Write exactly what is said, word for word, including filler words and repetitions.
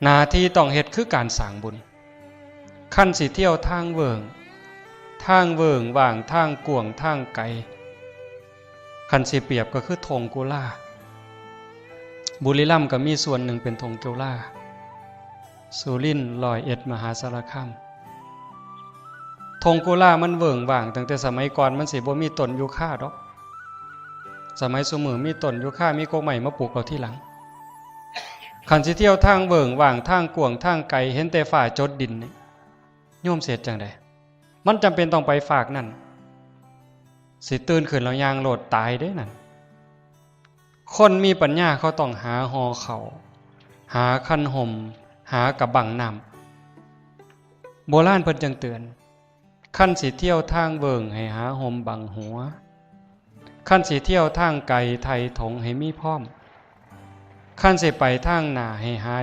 หน้าที่ต้องเฮ็ดคือการสร้างบุญ คันสิเที่ยวทางเวิ้ง ทางเวิ้งว่าง ทางกว้าง ทางไกล คันสิเปรียบก็คือท่งกุลา บุรีรัมย์ก็มีส่วนหนึ่งเป็นท่งกุลา สุรินทร์ ร้อยเอ็ด มหาสารคาม ท่งกุลามันเวิ้งว่าง ตั้งแต่สมัยก่อนมันสิบ่มีต้นยูคาดอก สมัยซุมื้อมีต้นยูคา มีกกไม้มาปลูกเอาทีหลัง คันสิเที่ยวทางเวิ้งว่าง ทางกว้าง ทางไกล เห็นแต่ฟ้าจดดินนี่ โยมสิเฮ็ดจั่งใด มันจำเป็นต้องไปฟากนั่น สิตื่นขึ้นแล้วย่างโลดตายเด้นั่น คนมีปัญญาเขาต้องหาห่อข้าว หาคันห่ม หากะบังน้ำ โบราณเพิ่นจั่งเตือน คันสิเที่ยวทางเวิ้งให้หาห่มบังหัว คันสิเที่ยวทางไกลไถ่ถงให้มีพร้อม คันสิไปทางหน้าให้หา